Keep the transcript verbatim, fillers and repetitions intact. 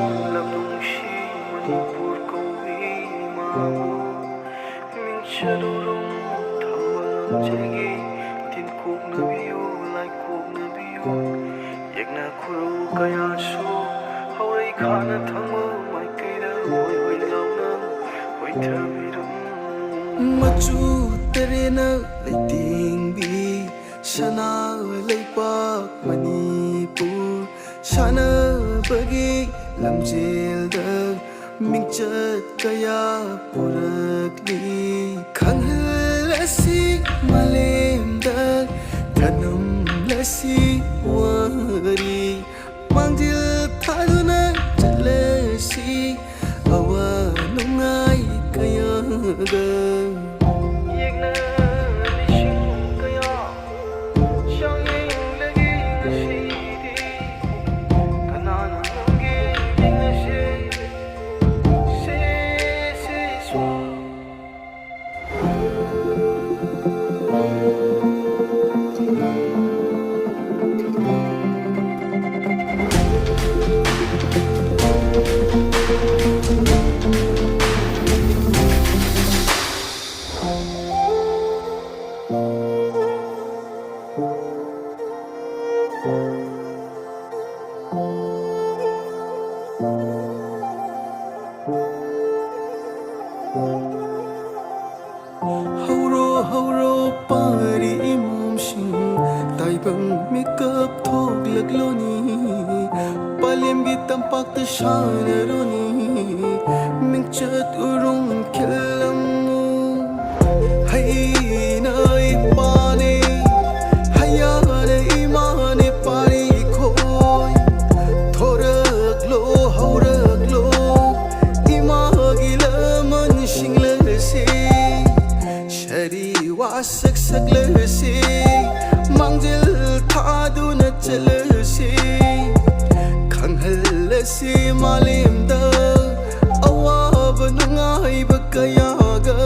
ꯂꯝ ꯅꯨꯡꯁꯤ ꯃꯅꯤꯄꯨꯔ ꯀꯧꯏ ꯏꯃꯥꯕꯨ꯫ ꯃꯤꯡꯆꯠ ꯎꯔꯨꯝ ꯊꯝꯕ ꯂꯝꯖꯦꯜꯒꯤ ꯇꯤꯟ ꯀꯣꯛꯅꯕꯤꯌꯨ, ꯂꯥꯏ ꯀꯣꯛꯅꯕꯤꯌꯨ꯫ ꯌꯦꯛꯅ ꯈꯨꯔꯧ ꯀꯌꯥꯁꯨ ꯍꯧꯔꯩ ꯈꯥꯅ ꯊꯪꯕ ꯃꯥꯏꯀꯩꯗ ꯍꯣꯏ ꯍꯣꯏ ꯂꯥꯎꯅ ꯍꯣꯏꯊꯕꯤꯔꯝꯃꯨ꯫ ꯃꯆꯨ ꯇꯔꯦꯠꯅ ꯂꯩꯇꯦꯡꯕꯤ ꯁꯅꯥ ꯂꯩꯄꯥꯛ ꯃꯅꯤꯄꯨꯔ, ꯁꯥꯟꯅꯕꯒꯤ ꯂꯝꯖꯦꯜꯗ ꯃꯤꯡꯆꯠ ꯀꯌꯥ ꯄꯨꯔꯛꯂꯤ꯫ ꯈꯪꯍꯜꯂꯁꯤ ꯃꯥꯂꯦꯝꯗ ꯊꯅꯝꯂꯁꯤ ꯋꯥꯔꯤ꯫ ꯃꯥꯡꯖꯤꯜ ꯊꯥꯗꯨꯅ ꯆꯠꯂꯁꯤ ꯑꯋꯥ ꯅꯨꯡꯉꯥꯏ ꯀꯌꯥꯗ꯫ ꯌꯦꯛꯅ ꯂꯤꯁꯤꯡ ꯀꯌꯥ ꯆꯥꯡꯌꯦꯡꯂꯒꯦ ꯉꯁꯤꯗꯤ꯫ ꯀꯅꯥꯅ ꯉꯝꯒꯦ ꯌꯦꯡꯅꯁꯦ꯫ ꯁꯦ, ꯁꯦ, ꯁ꯭ꯋꯥ꯫ ꯍꯧꯔꯣ, ꯍꯧꯔꯣ, ꯄꯥꯔꯤ ꯏꯃꯣꯝꯁꯤꯡ, ꯇꯥꯏꯕꯪ ꯃꯤꯀꯞ ꯊꯣꯛꯂꯛꯂꯣꯅꯤ, ꯄꯥꯂꯦꯝꯒꯤ ꯇꯝꯄꯥꯛꯇ ꯁꯥꯟꯅꯔꯣꯅꯤ, ꯃꯤꯡꯆꯠ ꯎꯔꯨꯝ ꯈꯤꯜꯂꯝꯃꯨ꯫ ꯍꯩꯅ ꯏꯄꯥꯅꯦ, ꯍꯩꯌꯥꯅ ꯏꯃꯥꯅꯦ, ꯄꯥꯔꯤ ꯈꯣꯏ꯫ ꯊꯣꯔꯛꯂꯣ, ꯍꯧꯔꯛꯂꯣ, ꯏꯃꯥꯒꯤ ꯂꯃꯟ ꯁꯤꯡꯂꯁꯤ꯫ ꯁꯥꯔꯤ ꯋꯥꯁꯛ ꯁꯛꯂꯁꯤ, ꯃꯥꯡꯖꯤꯜ ꯊꯥꯗꯨꯅ ꯆꯠꯂꯁꯤ꯫ ꯈꯪꯍꯜꯂꯁꯤ ꯃꯥꯂꯦꯝꯗ ꯑꯋꯥꯕ ꯅꯨꯡꯉꯥꯏꯕ ꯀꯌꯥꯒ꯫